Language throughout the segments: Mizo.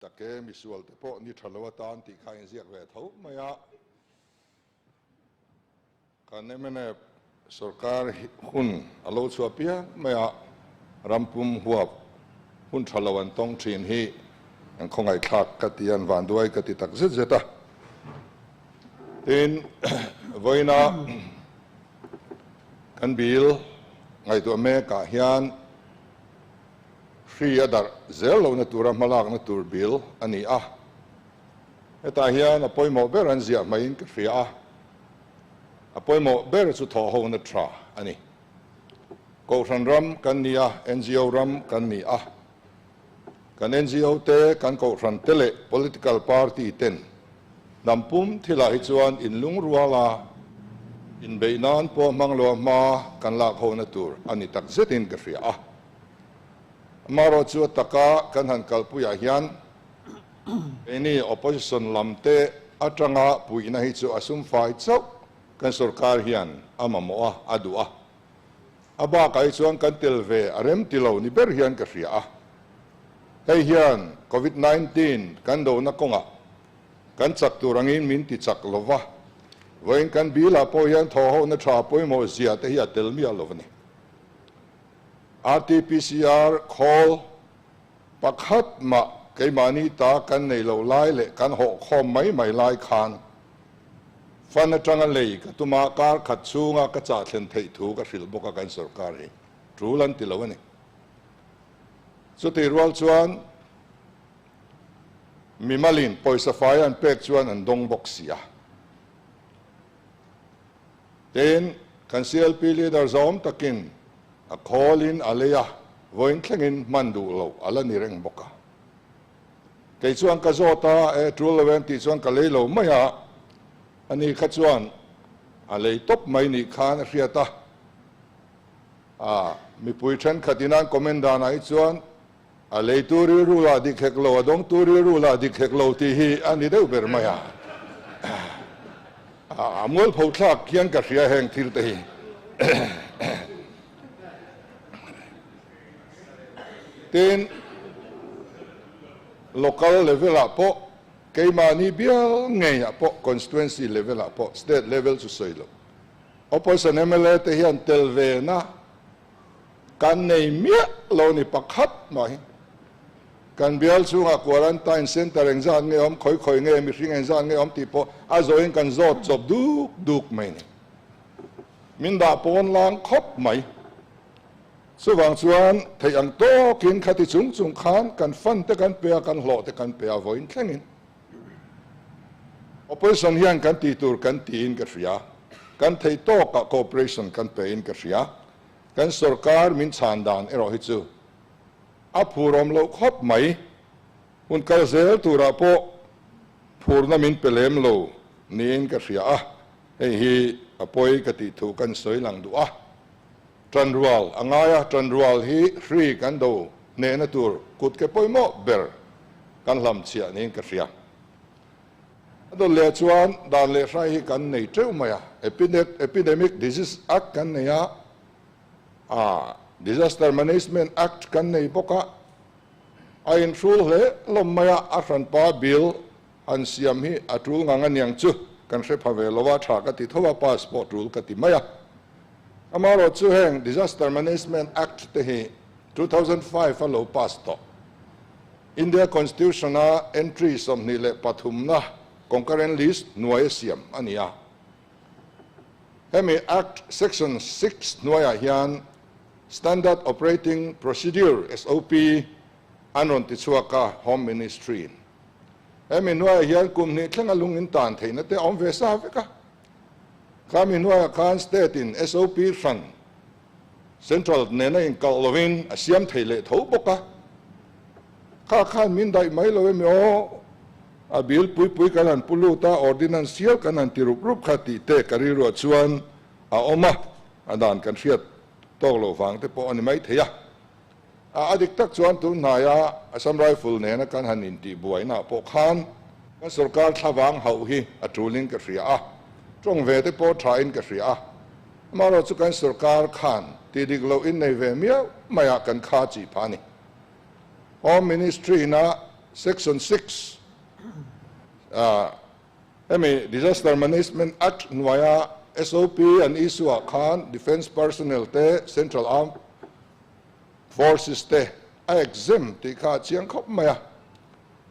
Tak e, misual te pawh ni tha lo atan tih kha inziak ve tho mai a. Kan mnf sorkar hun a lo chhuah piang mai a, ram pum huap hun tha lo an tawng thin hi an khawngaihthlak ka ti a, an vanduai ka ti tak zet zet a. Tin, vawiina kan bill ngaihtuah mekah hian Hri a darh zel lohna tura hmalakna tur bill a ni a. Hetah hian a pawimawh ber an ziah hmaiin ka hria a, a pawimawh ber chu thawhhona tha a ni. Kohhran ram kan ni a, NGO ram kan ni a. Kan NGO te, kan kohhran te leh political party ten hnam pum thilah hi chuan inlungrual a, inbeih nan pawh hmang lo a hma kan lak hona tur a ni tak zetin ka hria a. Amaherawh chu a taka kan han kalpuiah hian keini opposition lam te atanga puihna hi chu a sumfai chauh kan sorkar hian a mamawh a, a duh a. A bakah hi chuan kan tel ve a rem ti lo ni ber hian ka hria a. Hei hian Covid 19 kan dona kawngah kan chak tur angin min ti chak lo va, vawiin kan bilah pawh hian thawhhohna tha pawimawh zia te hi a tel miah lo a ni. RTPCR khawl pakhat mah keimahni ta kan nei loh lai leh kan hawh khawm mai mai lai khan fund atanga lei ka tum a, kar khat chhunga ka chah thlen theih thu ka hrilh bawk a kan sorkar hi tul an ti lo a ni. Chutih rual chuan mimalin pawisa fai an pek chuan an dawng bawk si a. Tin, kan CLP leader zawm takin a khawlin a lei a, vawiin thlengin hman duh loh a la ni reng bawk a. Kei chuan ka zawt a, e tul lo em tih chuan ka lei lo mai a, ani kha chuan a lei tawp mai nih khan a hriat a. A, mipui thenkhat in an comment danah hi chuan A leitu rilru lah dik hek lo, a dawngtu rilru lah dik hek lo tih hi a ni deuh ber mai a. A mualpho thlak hian ka hria heng thil te hi. Tin, local level ah pawh, keimahni bial ngei ah pawh, constituency level ah pawh, state level chu sawi lo, opposition mla te hian tel ve na Kan nei miah lo ni pakhat mah hi. Kan bial chhungah quarantine centre engzat nge awm, khawi khawi nge, mihring engzat nge awm tih pawh a zawhin kan zawt chawp duk duk mai ni. Min dah pawn lang khawp mai. Chuvang chuan theih ang tawkin khati chung chung khan kan fund te kan pe a, kan hlawh te kan pe a vawiin thlengin. Opposition hian kan tih tur kan tiin ka hria. Kan theih tawkah cooperation kan pein ka hria. Kan sorkar min chhan dan erawh hi chu a phurawm loh khawp mai. Hun kal zel turah pawh phurna min pe lem lo niin ka hria a, hei hi a pawi ka tih thu kan sawi lang duh a. Tanrual a ngai a, tanrual hi hri kan do hnehna tur kut ke pawimawh ber kan hlamchhiah niin ka hria. A dawt leh chuan dan leh hrai hi kan nei teuh mai a, Epidemic Disease Act kan nei a, a Disaster Management Act kan nei bawk a, a inhrul hle hlawm mai a, a hranpa bill han siam hi a tul ngang aniang chu kan hre pha ve lo a, tha ka ti tho a, pass pawh tul ka ti mai a. Amaherawh chu heng Disaster Management Act te hi 2005 a lo pass tawh. India Constitution a entry 23na concurrent list hnuai a siam a ni a. Hemi Act section 6 hnuaiah hian Standard Operating Procedure, SOP, an rawn ti chhuak a Home Ministry in. Hemi hnuaiah hian kum hnih thlenga lung in tan theihna te a awm ve sa vek a. Khami hnuaiah khan State in SOP hran Central nena inkalh lovin a siam thei leh tho bawk a. Kha khan min daih mai lo emi aw, a bill pui pui kan han pu lut a, ordinance hial kan han ti rup rup kha tih te ka rilruah chuan a awm a, a dan kan hriat tawk loh vang te pawh a ni mai thei a. A dik tak chuan tun hnaia Assam Rifle nena kan han intih buainaah pawh khan kan sorkar thlavang hauh hi a tulin ka hria a, tawng ve te pawh thain ka hria a. Amaherawh chu kan sorkar khan tih dik loh in nei ve miau maiah kan kha chih phah a ni. Home Ministry-na. Section 6 hemi Disaster Management Act hnuaia SOP an issue ah khan Defence Personnel te Central Armed Forces te a exempt tih kha a chiang khawp mai a.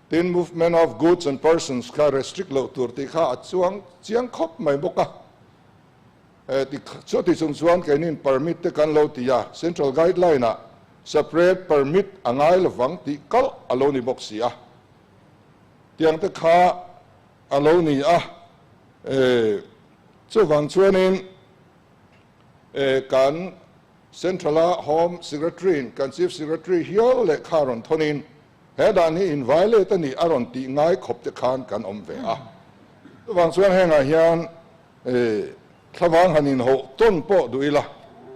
Tin, movement of goods and persons kha restrict loh tur tih kha a chuang chiang khawp mai bawk a. Ti chuti chung chuan keinin permit te kan lo ti a, Central Guideline ah separate permit a ngai lovang tih kalh a lo ni bawk si a. Tiang te kha a lo ni a, chuvang chuanin kan Central a Home Secretary in kan Chief Secretary hial lehkha rawn thawnin he dan hi in violate a nih a rawn tih ngai khawp te khan kan awm ve a. Chuvang chuan hengah hian thlavang han inhawh tawn pawh duh ila,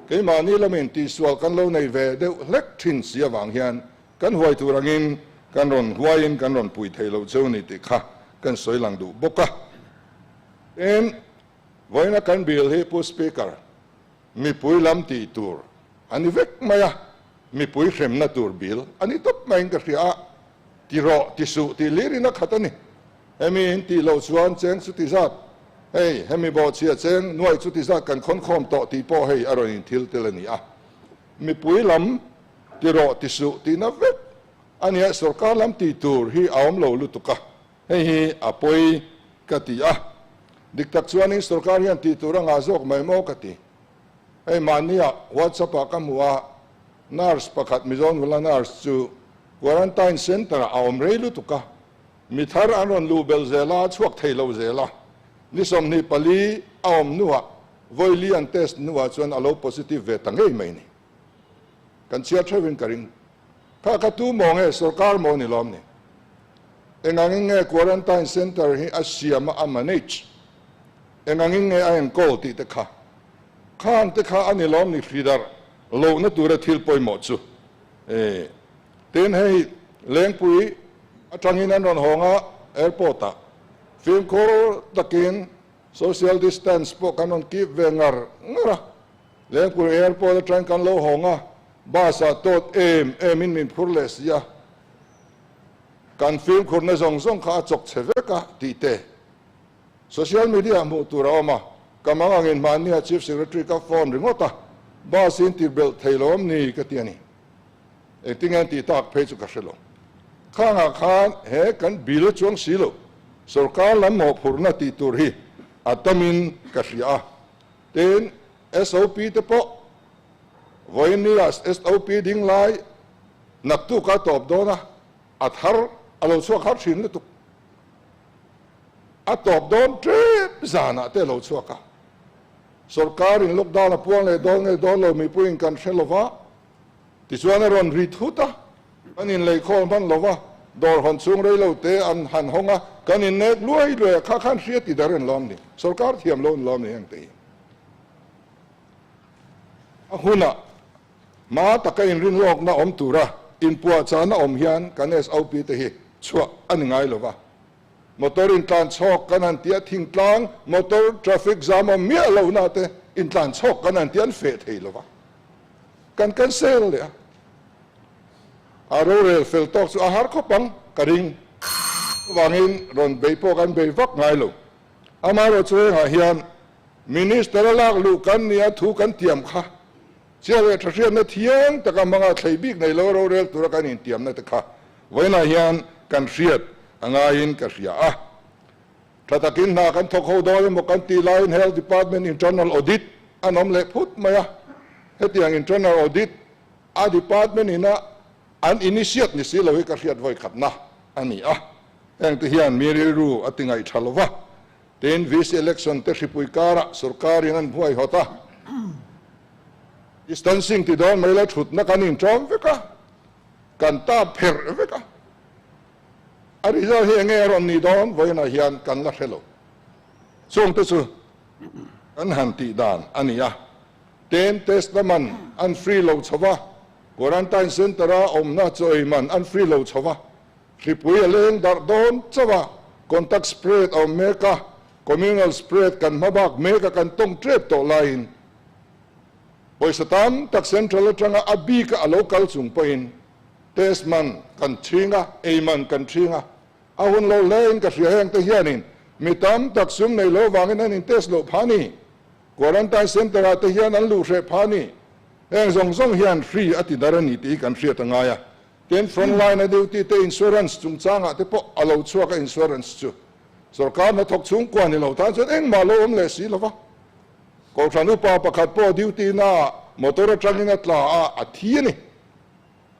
keimahni lamin tihsual kan lo nei ve deuh hlek thin si avang hian kan huai tur angin kan rawn huaiin kan rawn pui thei lo cheu ni tih kha kan sawi lang duh bawk a. Tin, vawiina kan bill hi Pu Speaker, mipui lam tih tur a ni vek mai a, mipui hremna tur bill a ni tawp maiin ka hria a, ti rawh, ti suh tih lirin a khat a ni. Hemi in tih loh chuan cheng chuti zat, hei hemi bawhchhia cheng nuai chuti zat kan khawnkhawm tawh tih pawh hei a rawn inthil tel a ni a. Mipui lam ti rawh, ti suh tihna vek a nia, sorkar lam tih tur hi a awm lo lutuk a, hei hi a pawi ka ti a. Dik tak chuanin sorkar hian tih tur a ngah zawk mai maw ka ti. Hei mahnia WhatsApp ah ka hmu a, nurse pakhat Mizo nula nurse chu quarantine centre ah a awm rei lutuk a, Mi thar an rawn luh belh zel a, chhuak thei lo zel a. Ni 24 a awm hnuah vawi an test hnuah chuan a lo positive ve ta ngei mai ni. Kan chhiar theuhin ka ring. Kha kha tu maw nge sorkar maw ni lawm ni? Engangin nge quarantine centre hi a siam a, a manage? Engangin nge a enkawl tih te kha? Khang te kha a ni lawm ni hridarh lohna tura thil pawimawh chu. Tin, hei Lengpui atangin an rawn hawng a, airport ah fimkhur takin social distance pawh kan rawn keep ve ngar ngar a. Lengpui airport atangin kan lo hawng a, bus ah tawt em em in min phur leh si a, kan fimkhurna zawng zawng kha a chawk chhe vek a tih te social media ah hmuh tur a awm a, ka mang angin hmanni ah Chief Secretary ka phone ringawt a, bus in tirhbelh thei lo awm ni ka ti a ni. Engtin nge tih tak phei chu ka hre lo. Khangah khan he kan bill chuang si lo, sorkar lam mawhphurhna tih tur hi a tamin ka hria a. Tin, SOP te pawh vawiin SOP ding lai naktuk a tawp dawn a, a thar a lo chhuak har thin lutuk. A tawp dawn tep zanah te a lo chhuak a. Sorkarin lockdown a puang leh dawn nge dawn lo mipuiin kan hre lo va. Tichuan a rawn ri thut a, kan inleikhawm hman lo va, dawr hawn chhung rei lo te an han hawng a, kan innek luai luai a, kha khan hria ti dar an lawm ni, sorkar thiam lo an lawm ni heng te hi. A hunah hma taka inrinlawkna awm tura inpuahchahna awm hian kan SOP te hi chhuah a ni ngai lo va, motor intlan chhawk kan han tia thingtlang motor traffic jam awm miah lohna te intlan chhawk kan han tia an feh thei lo va. Kan cancel leh a, a rorel fel tawk chu a har khawp ang ka ring. Chuvangin rawn bei pawh kan bei vak ngai lo. Amaherawhchu hengah hian Minister a lak luh kan nia thu kan tiam kha chiah leh tha hriatna thiang taka hmanga thlei bik nei lo rorel tura kan intiamna te kha vawiinah hian kan hriat a ngaiin ka hria a. Tha takin hna kan thawk ho dawn emaw kan tih laiin Health Department Internal Audit an awm leh phut mai a, hetiang Internal Audit a Department ina an initiate ni si lo hi ka hriat vawi khatna a ni a, heng te hian mi rilru a ti ngaih tha lo va, tin VC Election te hripui karah sorkarin an buaihawt a, distancing ti dawn mai la thutna kan inṭawm vek a, kan tap pherh vek a. A result hi enge a rawn nih dawn vawiinah hian kan la hre lo. Chungte chu kan han tih dan a ni a. Ten test na man an free lo chho va, quarantine centre a awmna chaw ei man an free lo chho va, hripui a leng darh dawn chauh a, contact spread a awm mek a, communal spread kan hma bak mek a kan tawng tep tawh laiin pawisa tam tak central atanga a bik a lo kal chung pawhin. Test man kan ṭhing a, ei man kan ṭhing a, a hun lo hlein ka hria heng te hianin mi tam tak sum nei lo vangin an in test loh phah a ni. Quarantine Centre ah te hian an luh hreh phah a ni. Heng zawng zawng hian hri a ti dar a ni tih hi kan hriat a ngai a. Tin, front line a duty te insurance chungchangah te pawh a lo chhuak a, insurance chu sorkar hnathawk chhungkua ni lo tan chuan engmah lo awm leh si lo va. Kohhran upa pakhat pawh duty naah motor atangin a tla a, a thi a ni.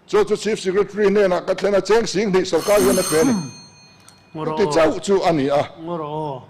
Chu chu Chief Secretary hnenah ka thlen a, cheng sing hnih sorkar hian a pe a ni. Chuti chauh chu a ni a. Ngawr aw.